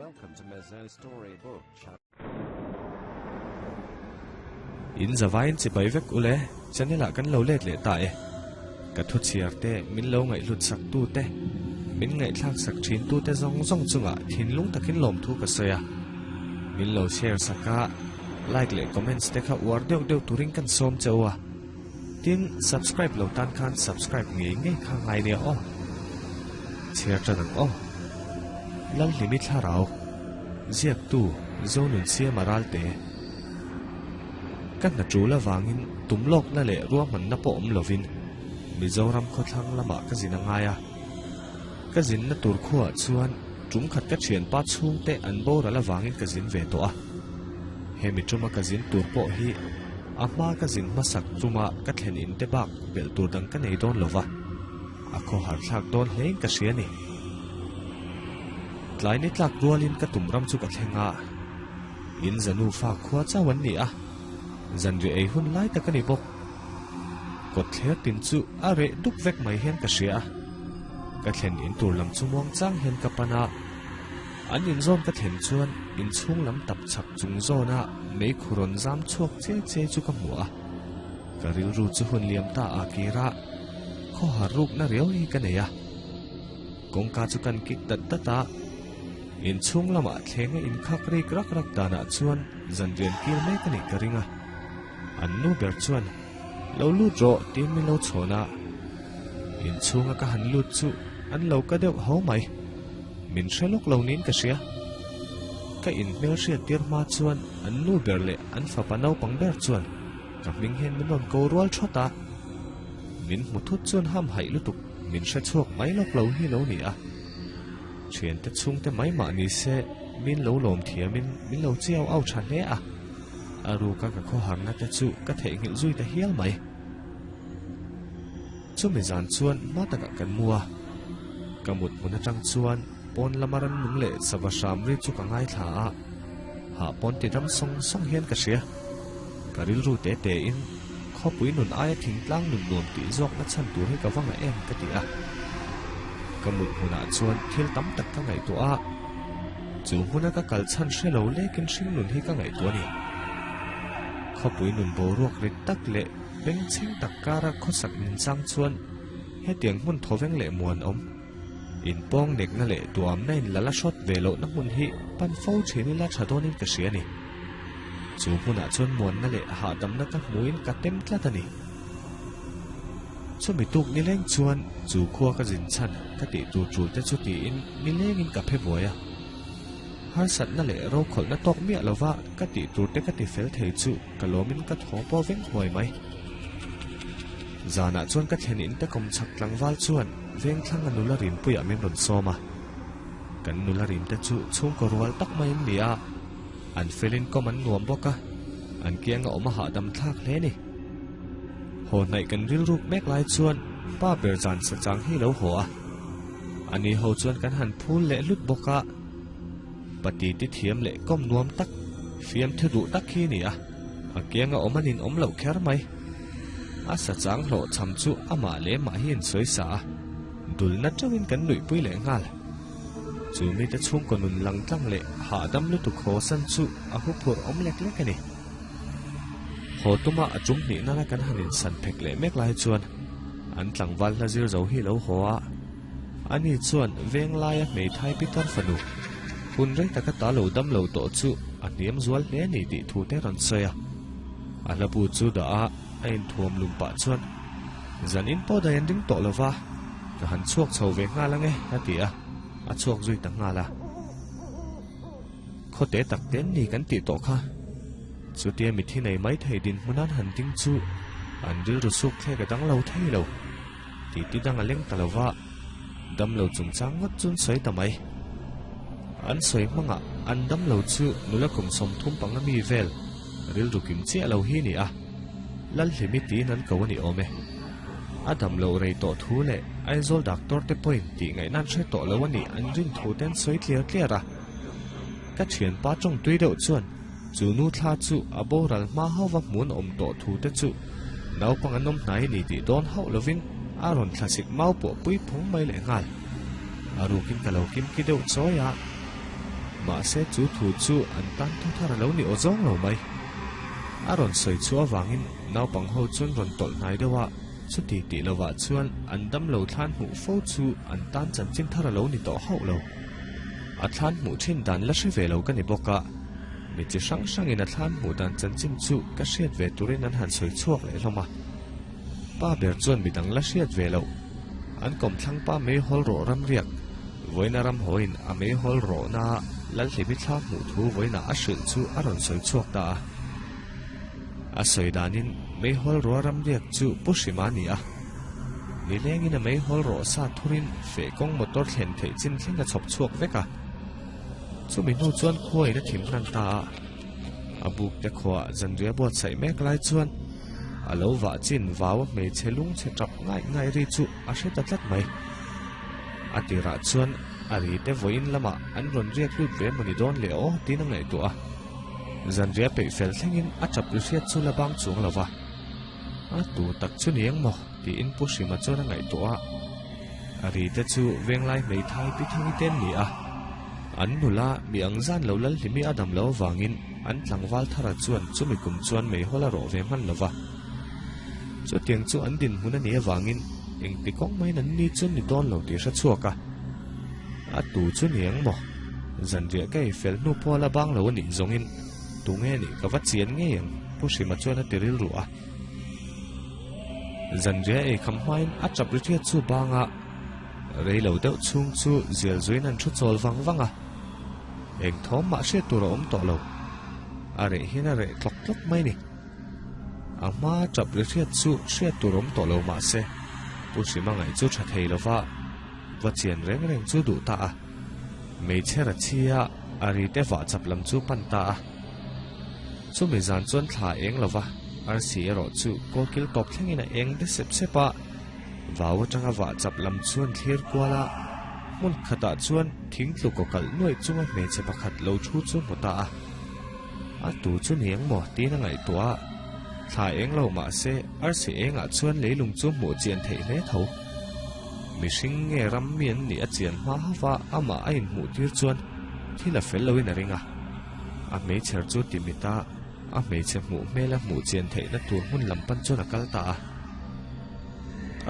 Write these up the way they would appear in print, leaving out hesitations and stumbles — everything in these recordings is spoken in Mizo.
Welcome to Mezzo Storybook Channel. In zavaiin chibai vek ule, channel ah kan lo let leh ta e. Ka thu chhiar te, min lo ngaihhlut sak tu te, min ngaihthlak sak thin tu te zawng zawng chungah thinlung takin lawmthu ka sawi a. Min lo share sak a, like leh comments te kha uar deuh deuh turin kan sawm che u a. Tin, subscribe lo tan khan subscribe ngei ngei kha ngai nia aw. Chhiar tan ang aw. Lalhlimi Thlarau, Ziaktu, Zonunsiama Ralte. Ka hna tul avangin tum lawkna leh ruahmanna pawh awm lovin Mizoram khawthlang lamah ka zin a ngai a. Ka zinna tur khuaah chuan tum khat ka thianpa chhungte an boral avangin ka zin ve tawh a. Hemi tuma ka zin tur pawh hi a hma ka zin hmasak tuma ka thlen in te bak belh tur dang ka nei dawn lova, a khawhar thlak dawn hlein ka hria a ni. Tlai ni tlak rualin ka tum ram chu ka thleng a, in zanu fa khua chau an ni a, zanriah ei hun lai tak a ni bawk. Kawt thler tin chu a reh dup vek mai hian ka hria a, ka thlen in tur lam chu muang chang hian ka pan a, an inzawn ka thlen chuan inchhung lam tap chak chung zawna meikhu rawn zam chhuak che che chu ka hmu a, ka rilru chu hun liam ta a kir a, khawhar rukna riau hi ka nei a, kawngka chu kan kik dat dat a, inchhung lamah thlenga inkhak rik rak rak danah chuan zanrian kir mek a nih ka ring a. An nu ber chuan, Lo lut rawh tiin min lo chhawn a. Inchhunga ka han lut chu an lo ka deuh ho mai. Min hre lawk lo niin ka hria. Ka inhmel hriat tir hma chuan an nu ber leh an fapa naupang ber chuan ka hming hian min rawn ko rual thawt a. Min hmu thut chuan hamhaih lutuk min hre chhuak mai lawk lo hi lo ni a. Thiante chhungte mai mah ni se min lo lawm thiamin min lo chiau au tha hle a. A ruka ka khawharna te chu ka theihnghilh zui ta hial mai. Chumi zan chuan hma takah kan mu a, ka mut hmun atang chuan pawn lama rannung leh sava hram ri chu ka ngaithla a, hah pawn ti dam sawng sawng hian ka hria. Ka rilru te te in khawpui nun aia thingtlang nun nuam tih zawkna chhan tur hi ka va ngah em ka ti a. Ka mut hmunah chuan thil tam tak ka ngaihtuah a. Chu hmuna ka kal chhan hre lo lekin hringnun hi ka ngaihtuah a ni. Khawpui nun boruak rit tak leh bengchheng tak kara khawsak min chang chuan hetiang hmun thawveng leh muanawm, inpawng nekna leh duamna in la la hrawt ve lohna hmun hi pan fo thin ila tha dawnin ka hria a ni. Chu hmunah chuan muanna leh hahdamna ka hmuhin ka tem tlat a ni. Chumi tuk nileng chuan chu khua ka zin chhan ka tih tur tul te chu tiin nilengin ka phe buai a. Harsatna leh rokhawlhna tawk miah lova ka tih tur te ka ti fel thei chu ka lawmin ka thaw pawh veng huai mai. Zanah chuan ka thlen in te kawm chhak tlangval chuan vengthlang a nula rimpuiah min rawn sawm a. Kan nula rim te chu chhungkaw rual tak mai an ni a, an felin kawm an nuam bawk a, an kianga awm a hahdam thlak hle a ni. Haw hnaih kan rilruk mek lai chuan pa ber zan sa chang hi lo haw a. Ani ho chuan kan han phul leh hlut bawk a. Pati ti thiam leh kawm nuam tak, fiam thu duh tak hi a ni a. A kianga awm an inawm loh kher mai. A sa chang hlawh chham chu amah leh mah hi insawi sa a. Dulna teuhin kan nuihpui leh nghal. Chu mite chhungkaw nun lang tlang leh hahdam lutuk haw san chu a huphurh awm lek lek a ni. Haw tuma a tum hnih nana kan han insan phek leh mek lai chuan an tlangval hla zir zo hi lo haw a, ani chuan veng laia hmeithai pitar fanu hun rei taka ta lo dam lo tawh chu a hniam zual hle a ni tih thu te rawn sawi a. A hlabu chu dah a, a inthuam lum pah chuan zan in pawh dai an ring tawh lo va, ka han chhuak chho ve nghal ang e a ti a, a chhuak zui ta nghal a. Khawte tak ten ni kan tih tawh kha. Chutia mithi nei mai thei dinhmun an han ding chu an rilru suk thlek a dang lo thei lo. Titi dang a leng ta lo va, damlo chungchang ngawt chu an sawi ta mai. An sawi hmangah an damlo chu nula kum 35 mi vel rilru kim chiah lo hi ni a, Lalhlimi tiin an ko a ni awm e. A damloh rei tawh thu leh Aizawl doctor te pawhin tih ngaihna an hre tawh lo a nih an rin thu te an sawi tliar tliar a. Ka thianpa tawngtui deuh chuan chu nu thla chu a boral hma hauva hmun awm tawh thu te chu naupang an awm hnai a ni tih dawn hauh lovin a rawn thlasik mau pawh pui phung mai leh nghal. A rukin ka lo kimki deuh chawi a. Mahse chu thu chu an tan thu thar a lo ni aw zawng lo mai. A rawn sawi chhuah avangin naupang ho chuan rawn tawlh hnai deuh a, chuti tih lovah chuan an damlo thlan hmuh fo chu an tan chanchin thar a lo ni tawh hauh lo. A thlan hmuh thin dan la hre ve lo ka ni bawk a, mi chi hrang hrangin a thlan hmuh dan chanchin chu ka hriat ve turin an han sawi chhuak leh hlawm a. Pa ber chuan midang la hriat ve loh. An kawmthlang pa meihawl rawh ramriak, vawiina ramhawiin a meihawl rawhna Lalhlimi thla hmuh thu vawiinah a hrilh chu a rawn sawi chhuak ta a. A sawi danin meihawl ruah ramriak chu Pu Hrima a ni a. Nilengin a meihawl rawh sa thurin feh kawng motor thlen theih chin thleng a chhawp chhuak vek a. Chumi hnu chuan khuain a thim hnan ta a. A buk te khuaah zanriah buatsaih mek lai chuan a lo vah chin vau a hmeichhe lungchhe tap ngaih ngaih ri chu a hre ta tlat mai. A tirah chuan a ri te vawiin lamah an rawn riak lut ve mawni dawn leh aw tiin a ngaihtuah a. Zanriah peih fel thlengin a tap ri hriat chu la bang chuang lo va. A tu tak chu ni eng maw? tiin Pu Hrima chuan a ngaihtuah a. A ri te chu Venglai hmeithai pi thangi te an ni a. An nula mi ang zan lo lal hlimi a dam lo avangin an tlangval thara chuan chumi kum chuan meihawl a rawh ve hman lo va. Chutiang chu an dinhmun a nih avangin engti kawng maiin an ni chu ni dawn lo tih hre chhuak a. A tu chu ni ang maw? Zanriah ka ei fel hnu pawh a la bang lo a nih zawngin tunge nih ka va chian ngei ang Pu Hrima chuan a ti rilru a. Zanriah ei kham hmain a tap ri hriat chu banga rei lo deuh chhung chu zial zuiin an thu chawl vang vang a. Eng thawm mah hriat tur a awm tawh lo. A reh hian a reh tlawk tlawk mai ni. A hma tap ri hriat chu hriat tur awm tawh lo mah se Pu Hrima ngaih chu tha thei lova va chian reng reng chu duh ta a. Hmeichhe ra chhia a ri te vah chap lam chu pan ta a. Chumi zan chuan thla a eng lova, arsi erawh chu kawlkil tawp thlengin a eng de sep sep a. Vau atanga vah chap lam chuan thlir kual a, hmun khatah chuan thing tlu kaw kalh nuaih chunga hmeichhe pakhat lo thu chu hmu ta a. A tu chu ni eng maw tiin a ngaihtuah a, thla eng lo mah se arsi engah chuan leilung chu hmuh chian theih hle tho. Mihring nge ram mi an nih a chian hma hauva amah a inhmuh tir chuan thil a fel loin a ring a. A hmeichher chu ti mit a, a hmeichhe hmuh hmel a hmuh chian theihna tur hmun lam pan chuan a kal ta a.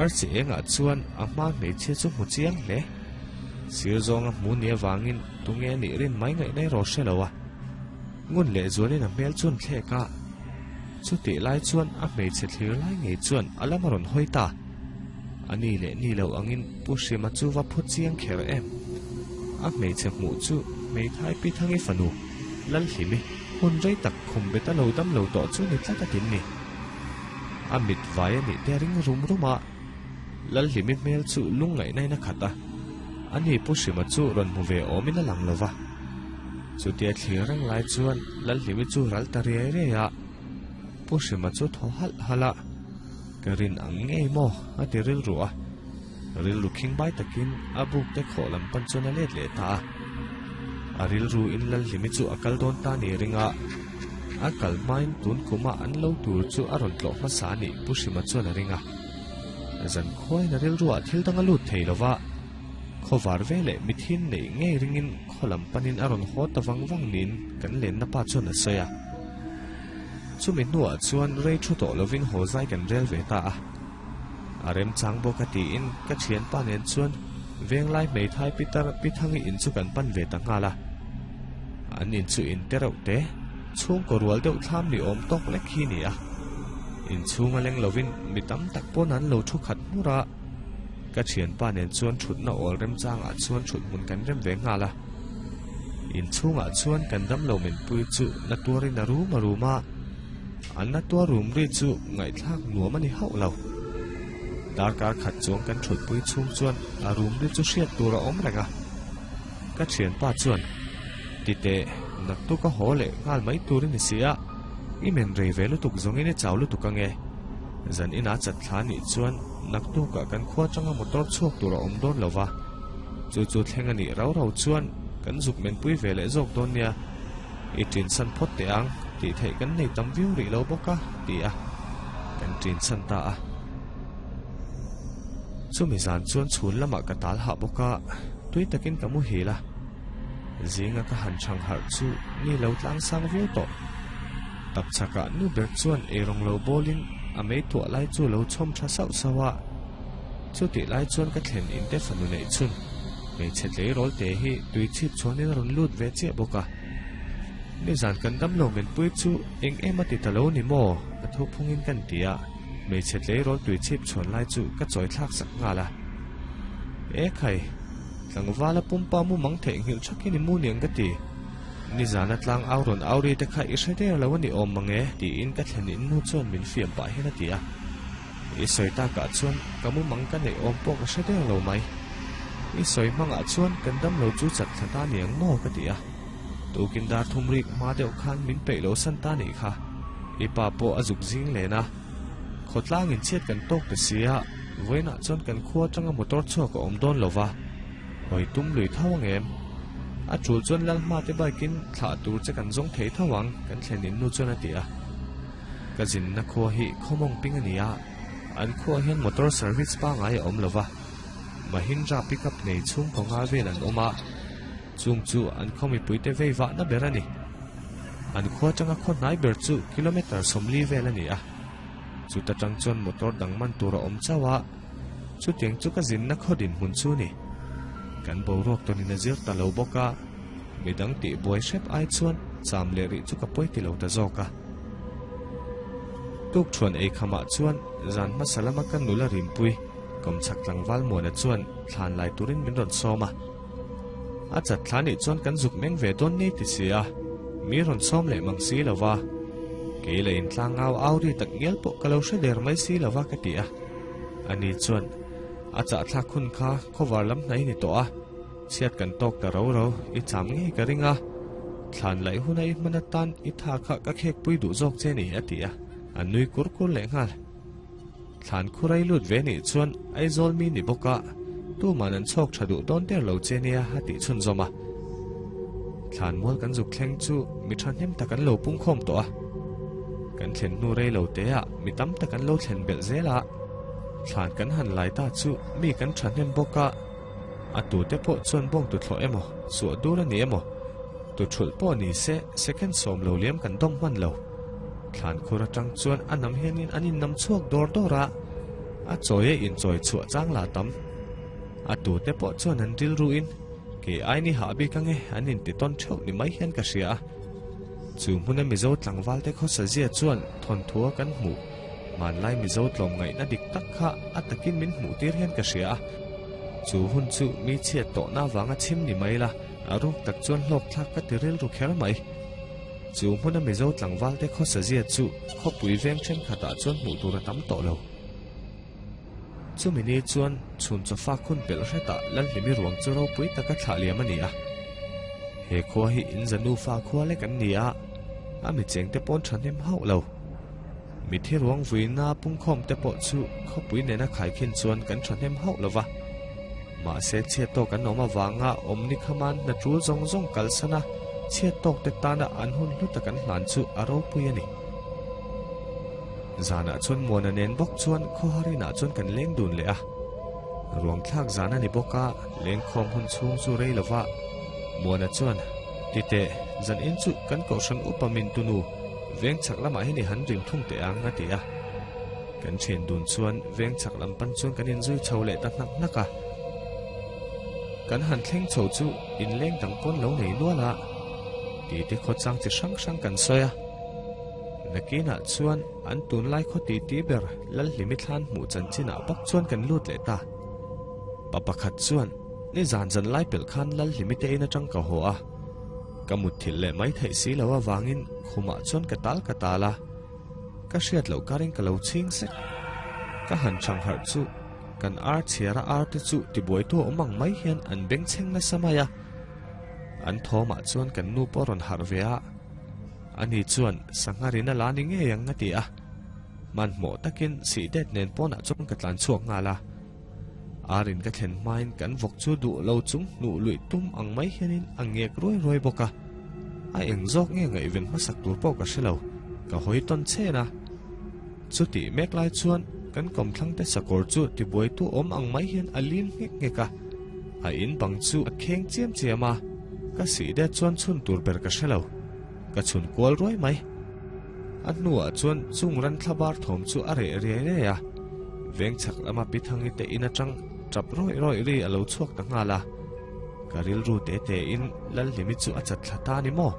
Arsi engah chuan a hma hmeichhia chu hmu chiang hle. Sir zawnga hmu ni avangin tunge a nih rin mai ngaihna erawh hre lo a. Ngun leh zualin a hmel chu an thlek a. Chutih lai chuan a hmeichhe thlir lai ngei chuan a lam a rawn hawi ta. A ni leh ni lo angin Pu Hrima chu va phu chiang kher em? A hmeichhe hmuh chu hmeithai Pi Thangi fanu Lalhlimi hun rei tak khum bet a lo dam lo tawh chu ni tlat a tin ni. A mit vai a nih te a ring rum rum a, Lalhlimi hmel chu lungngaihna in a khat a, a ni Pu Hrima chu rawn hmu ve awmin a lang lo va. Chutia thlir reng lai chuan Lalhlimi chu ral ta riai riai a, Pu Hrima chu thaw halh halh a, Ka rin ang ngei maw? a ti rilru a. Rilru khingbai takin a buk te khawh lam pan chuan a let leh ta a. A rilru in Lalhlimi chu a kal dawn ta ni ring a, a kal hmain tun kuma an lo tur chu a rawn tlawh hmasa a nih Pu Hrima chuan a ring a. Zan khuain a rilruah thil dang a lut thei lo va, khawvar ve leh mithin neih ngei ringin khaw lam panin a rawn haw ta vang vang niin kan lenna pa chuan a sawi a. Chumi hnuah chuan rei thu tawh lovin haw zai kan rel ve ta a. A remchang bawk a tiin ka thianpa nen chuan Venglai hmeithai Peter Pithangi in chu kan pan ve ta nghal a. An in chu in te reuh te, chhungkaw rual deuh thlam ni awm tawk lek hi ni a. Inchhung a leng lovin mi tam tak pawn an lo thu khat hmur a. Ka thianpa nen chuan thutna awl remchangah chuan thut hmun kan rem ve nghal a. Inchhungah chuan kan damlo menpui chu na tuarin a rum a rum a. An na tuar rum ri chu ngaihthlak nuam a ni hauh lo. Darkar khat chuang kan thutpui chhung chuan a rum ri chu hriat tur a awm reng a. Ka thianpa chuan, Titeh, naktuk a haw leh nghal mai tur i ni si a, i men rei ve lutuk zawngin i chau lutuk ange. Zan inah chat thla nih chuan naktukah kan khua atanga motor chhuak tur a awm dawn lo va, chu chu thleng a nih rau rau chuan kan zuk menpui ve leh zawk dawn nia. I ṭinsan phawt teh ang, tih theih kan nei tam viau rih lo bawk a, ti a, kan ṭinsan ta a. Chumi zan chuan chhun lamah ka tal hah bawk a, tui takin ka muhil a. Zinga ka han chhang harh chu ni lo tlang sang viau tawh. Tapchhakah nu ber chuan eirawng lo bawlin a mei tuah lai chu lo chhawm tha sauh sauh a. Chutih lai chuan ka thlen in te fanu neih chhun hmeichhe tleirawl te hi tui chhip chhuanin a rawn lut ve chiah bawk a. Nizan kan damlo menpui chu eng em a ti ta lo ni maw? A thu phungin kan ti a, hmeichhe tleirawl tui chhip chhuan lai chu ka chawi thlak sak nghal a. E khai! Tlangvala pumpa mumang theihnghilh thakin i mu niang ka ti. Nizana tlang au rawn au ri te kha i hre der lo a ni awm mang e, tiin ka thlen in nu chuan min fiam pah hian a ti a. I sawi takah chuan ka mumang ka neih awm pawh ka hre der lo mai. I sawi hmangah chuan kan damlo chu chat thla ta niang maw ka ti a. Tukin dar thum rik hma deuh khan min peih lo san ta nih kha. I pa pawh a zuk zing len a. Khawtlang in chhiat kan tawk ta si a, vawiinah chuan kan khua atanga motor chhuak a awm dawn lo va, hawi tum lui tho ang em? A tul chuan Lalhma te bike in thlah tur che kan zawng thei tho ang, kan thlen in nu chuan a ti a. Ka zinna khua hi Khawmawng ping a ni a, an khuaah hian motor service pangai a awm lo va, Mahindra pickup nei chhungkaw nga vel an awm a, Chung chu an khaw mipuite vei vahna ber a ni. An khua atanga khaw hnai ber chu kilometre 40 vel a ni a. Chuta tang chuan motor dang man tur a awm chauh a, chutiang chu ka zinna khaw dinhmun chu a ni. Kan boruak tawnin a zir ta lo bawk a, midang tih buai hrep ai chuan cham leh rih chu ka pawi ti lo ta zawk a. Tukthuan eikhamah chuan zan hmasa lama ka nula rinpui kawmchhak tlangval Muana chuan thlan lai turin min rawn sawm a. A chat thla nih chuan kan zuk meng ve dawn ni ti si a, mi rawn sawm leh mang si lo va. Kei leh intlang ngau au ri tak ngial pawh ka lo hre der mai si lo va ka ti a. Ani chuan, A chahthlak hun kha khawvar lam hnai ni tawh a, chhiat kan tawk ta ro ro, i cham ngei ka ring a. Thlan laih huna i hman atan i tha kha ka khekpui duh zawk che ni, a ti a. A nui kur kur leh nghal. Thlan khurai lut ve nih chuan Aizawl mi ni bawk a, tuman an chhawk tha duh dawn der lo che nia a tih chhunzawm a. Thlan mual kan zuk thleng chu mi thahnem tak an lo pungkhawm tawh a. Kan thlen hnu rei lo te ah mi tam tak an lo thlen belh zel a. Thlan kan han lai ta chu mi kan thahnem bawk a, a tute pawh chuan bawng tuthlawh emaw, suah dur a ni emaw, Tuthulh pawh ni se, second sawm lo liam kan dawm hman lo. Thlan khur atang chuan a nam hianin an innam chhuak dawr dawr a, a chawi a inchawi chhuah chang la tam. A tute pawh chuan an rilruin, Kei ai ni hah bik ange an inti tawn theuh ni mai hian ka hria a. Chu hmuna Mizo tlangvalte khawsa zia chuan thawnthua kan hmuh hmanlai Mizo tlawmngaihna dik tak kha a takin min hmuh tir hian ka hria a. Chu hun chu mi chhiat tawhna avanga chhim ni mai la. A ruk tak chuan hlawk thlak ka ti rilru kher mai. Chu hmuna Mizo tlangvalte khawsa zia chu khawpui veng thenkhatah chuan hmuh tur a tam tawh lo. Chumi ni chuan chhun chawfak hun pelh hretah Lalhlimi ruang chu ropui taka thlah liam a ni a. He khua hi inza nufa khua lek an ni a, a michengte pawn thahnem hauh lo. Mithi ruang vuina pungkhawm te pawh chu khawpui nena khaikhin chuan kan thahnem hauh lo va. Mahse chhiat tawk an awm avanga awm ni khaman hna tul zawng zawng kalsan a, chhiat tawk te tana an hun hlu tak an hlan chu a ropui a ni. Zanah chuan Muana nen bawk chuan khawhar inah chuan kan leng dun leh a. Ruang thlak zan a ni bawk a, lengkhawm hun chhung chu rei lo va. Muana chuan, Titeh, zan in chu kan kohhran upa min tunu, Veng chhak lamah hian i han rim thung teh ang, a ti a. Kan thian dun chuan veng chhak lam pan chuan kan inzui chho leh ta hnak hnak a. Kan han thleng chho chu inleng dang pawn lo nei nual a, titi khawchang chi hrang hrang kan sawi a. Nakinah chuan an tunlai khaw titi ber Lalhlimi thlan hmuh chanchinah bawk chuan kan lut leh ta. Pa pakhat chuan, Nizan zan lai pelh khan Lalhlimi te in atang ka haw a. Ka mutthilh leh mai theih si lo avangin khumah chuan ka tal ka tal a, ka hriat loh karin ka lo chhing sek. Ka han chhang harh chu kan ar chhiara ar te chu tibuaitu awm ang mai hian an bengchheng nasa mai a. An thawmah chuan kan nu pawh a rawn harh ve a, ani chuan sangha rin a la ni ngei ang a ti a. Hmanhmawh takin sihdet nen pawnah chuan ka tlan chhuak nghal a. Arin ka thlen hmain kan vawk chu duh lo chung hnuh luih tum ang mai hianin a ngek ruai ruai bawk a. A eng zawk nge ngaihven hmasak tur pawh ka hre lo, ka hawi tawn chhen a. Chutih mek lai chuan kan kawmthlangte sakawr chu tibuaitu awm ang mai hian a lim nghek nghek a, a in bang chu a kheng chiam chiam a. Ka sih det chuan chhun tur ber ka hre lo. Ka chhun kual ruai mai. A hnuah chuan chung ran thla bar thawm chu a reh riai riai a. Veng chhak lama Pi Thangi te in atang tap rawih rawih ri a lo chhuak ta nghal a. Ka rilru te te in Lalhlimi chu a chat thla ta ni maw?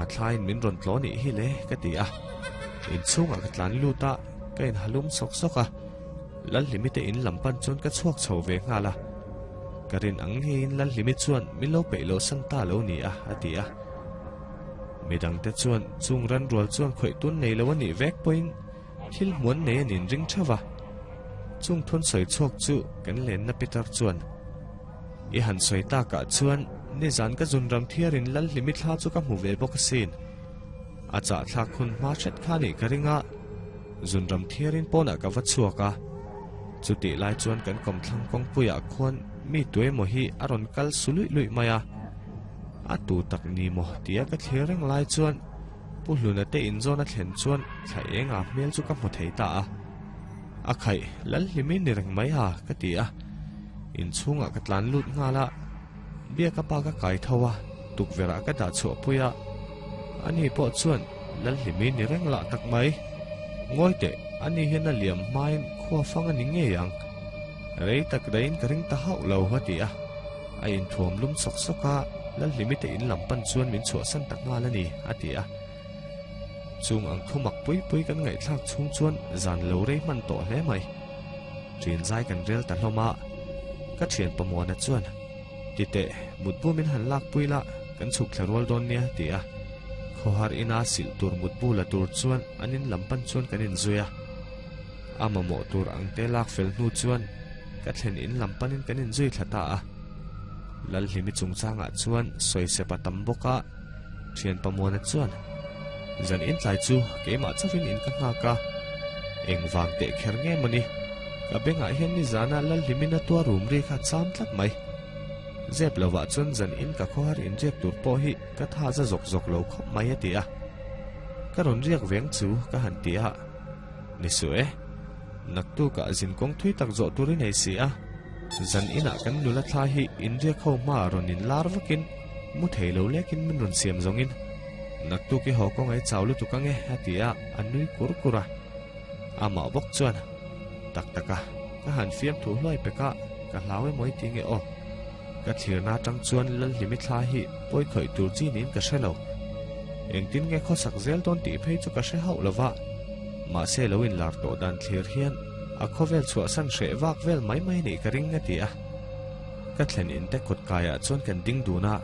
A thlaiin min rawn tlaw nih hi le ka ti a. Inchhungah ka tlan lut a, ka inhalum sawk sawk a. Lalhlimi te in lam pan chuan ka chhuak chho ve nghal a. Ka rin ang ngeiin Lalhlimi chuan min lo peih loh san ta lo ni a, a ti a. Midangte chuan chung ranrual chuan khawih tun nei lo a nih vek pawhin thil hmuan nei an inring theuh va. Chung thun sawi chhuak chu kan lenna Peter chuan, I han sawi takah chuan nizan ka zunram thiarin Lalhlimi thla chu ka hmu ve bawk asin. A chahthlak hun hma hret kha nih ka ring a, zunram thiarin pawnah ka va chhuak a. Chutih lai chuan kan kawmthlang kawngpuiah khuan mi tuemaw hi a rawn kal su luih luih mai a. A tu tak ni maw tia ka thlir reng lai chuan Pu Hluna te inzawn a thlen chuan thla enga hmel chu ka hmu thei ta a. A khaih Lalhlimi ni reng mai a ka ti a. Inchhungah ka tlan lut nghal a. Biaka pa ka kai tho a, tukverh ah ka dah chhuah pui a. Ani pawh chuan Lalhlimi ni reng lah tak mai. Ngawi teh, ani hian a liam hmain khua fang a ni ngei ang. Rei tak daihin ka ring ta hauh lo a ti a. A inthuam lum sawk sawk a, Lalhlimi te in lam pan chuan min chhuahsan ta nghal a ni, a ti a. Chung ang thu mak pui pui kan ngaihthlak chhung chuan zan lo rei hman tawh hle mai. Ṭin zai kan rel ta hlawm a, ka ṭhian Pamuana chuan, Ti teh, mutbu min han lak pui la, kan chhuk thla rual dawn nia, ti a. Khawhar ina silh tur mutbu la tur chuan an in lam pan chuan kan inzui a. A mamawh tur ang te lak fel hnu chuan ka thlen in lam panin kan inzui thla ta a. Lalhlimi chungchangah chuan sawisep a tam bawk a, Thian Pamuana chuan, Zan intlai chu keimah chauhin in ka nghak a, engvang teh kher nge mawni? Ka bengah hian nizana Lalhlimin a tuar rum ri kha cham tlat mai. Zep lovah chuan zan in ka khawhar inriak tur pawh hi ka tha za zawk zawk lo khawp mai a ti a. Ka rawn riak veng chu ka han ti a. Ni suh e. Naktukah zinkawng thui tak zawh tur i nei si a. Zan inah kan nula thla hi inriak ho hmaah rawn inlar vakin mu thei lo lekin min rawn siam zawngin naktuk i haw kawng ei chau lutuk ange a ti a, a nui kur kur a. Amah bawk chuan, Tak tak a, ka han fiam thu hluai pek a, ka hlau emaw i ti nge aw. Ka thlirna atang chuan Lalhlimi thla hi pawi khawih tur chi niin ka hre lo. Engtin nge khawsak zel dawn tih phei chu ka hre hauh lo va. Mahse lo inlar tawh dan thlir hian a khawvel chhuahsan hreh vak vel mai mai nih ka ring a ti a. Ka thlen in te kawt kaiah chuan kan ding dun a,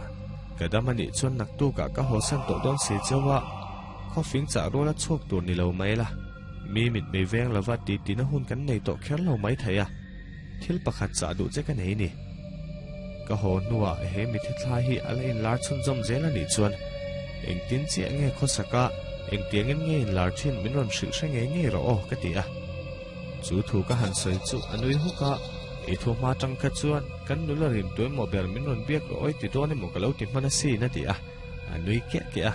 ka dam a nih chuan naktukah ka hawsan tawh dawn si cheu a, khawfing chah ruala chhuak tur ni lo mai la, mi mitmei veng lova titina hun kan nei tawh kher lo mai thei a. Thil pakhat chah duh che ka nei ni. Ka haw hnuah he mithi thla hi a la inlar chhunzawm zel a nih chuan engtin chiah nge khawsaka engtiangin nge inlar thin min rawn hrilh hre ngei ngei rawh aw ka ti a. Chu thu ka han sawi chu a nui huk a, I thu hma tang kha chuan kan nula rim tuemaw ber min rawn biak rawh awi ti dawn emaw ka lo ti hman asin a ti a, a nui kiah kiah a.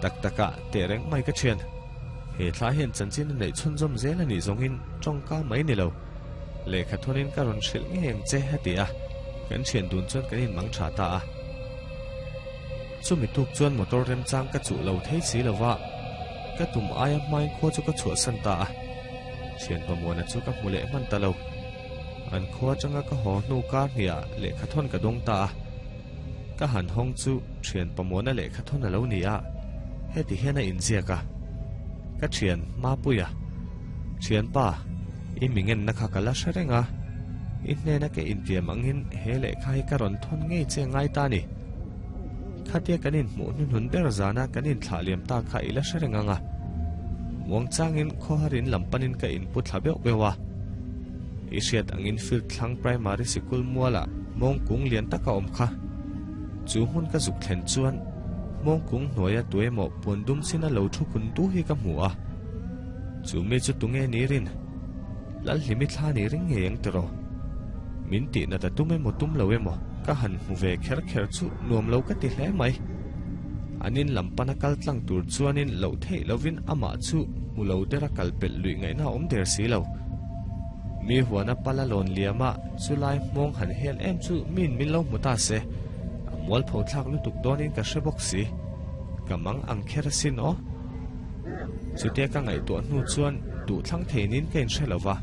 Tak takah teh reng mai ka thian. He thla hian chanchin a neih chhunzawm zel a nih zawngin tawngka mai ni lo. Lehkha thawnin ka rawn hrilh ngei ang che a ti a, kan thian dun chuan kan inmang tha ta a. Chumi tuk chuan motor remchang ka chuh lo thei si lo va, ka tum aia hmain khua chu ka chhuahsan ta a. Thian Pamuana chu ka hmu leh hman ta lo. An khua atanga ka haw hnu kar hniah lehkha thawn ka dawng ta a. Ka han hawng chu thian Pamuana lehkha thawn a lo ni a, heti hian a inziak a, Ka thian Mapuia, Thianpa, i mingenna kha ka la hre reng a, i hnena ka intiam angin he lehkha hi ka rawn thawn ngei che ngai ta ni. Khatia kan inhmuh hnuhnun ber zana kan inthlah liam ta kha i la hre reng ang a. Muangchangin khawharin lam panin ka inpu thla beuh beuh a. I hriat angin field thlang primary sikul mualah mawngkung lian tak a awm kha. Chu hmun ka zuk thlen chuan mawngkung hnuaia tuemaw puan dum sin a lo thu kun du hi ka hmu a. Chu mi chu tunge ni rin? Lalhlimi thla ni ring ngei ang tiraw? Min tihna ta tum emaw tum lo emaw ka han hmu ve kher kher chu nuam lo ka ti hle mai. An in lam pana kal tlang tur chuanin loh theih lovin amah chu hmu lo dera kal pelh luih ngaihna a awm der si lo. Mi huana pala lawn liama chulai hmawng han hel em chu miin min lo hmu ta se. A Mualpho thlak lutuk dawnin ka hre bawk si. Ka mang ang kher asin aw. Chutia ka ngaihtuah hnu chuan duhthlang thei niin ka inhre lo va.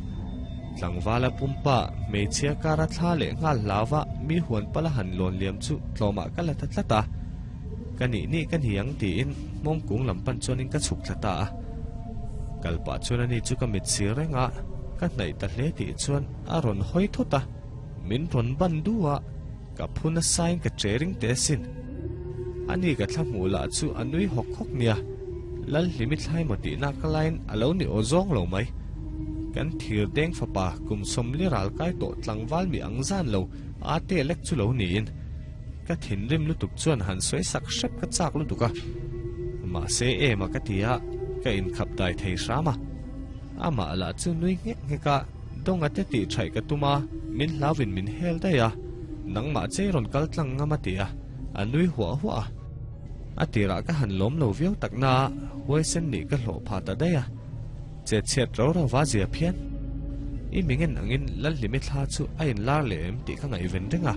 Tlangvala pumpa hmeichhia kara thla leh nghal hlauva mi huan pala han lawn liam chu tlawmah ka la ta tlat a. Ka nih nih ka ni ang tiin hmawng kung lam pan chuanin ka chhuk thla ta a. Kal pah chuan ani chu ka mit sir reng a, ka hnaih ta hle tih chuan a rawn hawi thut a, min rawn ban du a. Ka phu nasain ka che ring teh asin. Ani ka thla hmuh lah chu a nui hawk hawk nia. Lalhlimi thlai maw tihna ka laiin a lo ni aw zawng lo mai. Kan thir deng fapa kum sawmli ral kai tawh tlangval mi ang zan lo a te lek chu lo niin. Ka thinrim lutuk chuan han sawi sak hrep ka chak lutuk a. Mahse em a ka ti a, ka inkhap dai thei hram a. Amah lah chu nui nghek nghek a. Dawnga te tih thaih ka tum a, min hlauvin min hel daih a, nangmah chei rawn kal tlang ngam a ti a, a nui huah huah a. A tirah ka han lawm lo viau tak na a, huaisen nih ka hlawh phah ta daih a. Chet chhiat ro ro va zia phian. I mingen angin Lalhlimi thla chu a inlar leh em tih ka ngaihven reng a.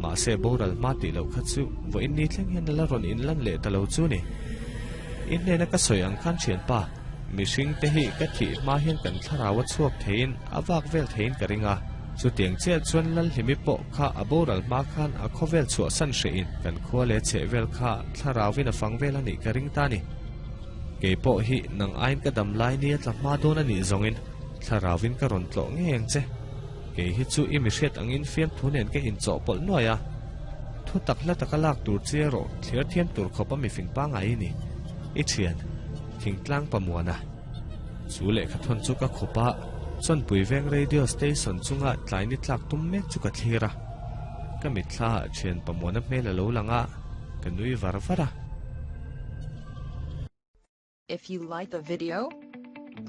Mahse boral hma tih loh kha chu vawiin ni thleng hian a la rawn inlan leh ta lo chu ni. I hnena ka sawi ang khan thianpa. Mihring te hi ka thih hma hian kan thlarau a chhuak theiin a vak vel theiin ka ring a. Chutiang chiah chuan Lalhlimi pawh kha a boral hma khan a khawvel chhuahsan hrehin kan khua leh chheh vel kha thlarauvin a fang vel a nih ka ring ta ni. Kei pawh hi nang aiin ka dam lai nia tla hma dawn a nih zawngin thlarauvin ka rawn tlawh ngei ang che. Kei hi chu i mihriat angin fiamthu nen ka inchawhpawlh nuai a. Thu tak hla taka lak tur che erawh thliar thiam tur khawp a mifing pangngai i ni. I thian. Thingtlang Pamuana. Chu lehkha thawn chu ka khup a, Chawnpui Veng Radio Station chunga tlai ni tlak tum mek chu ka thlir a. Ka mitthla ah thian Pamuana hmel a lo lang a, ka nui var var a. If you like the video,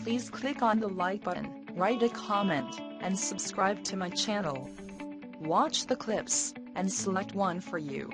please click on the like button, write a comment, and subscribe to my channel. Watch the clips, and select one for you.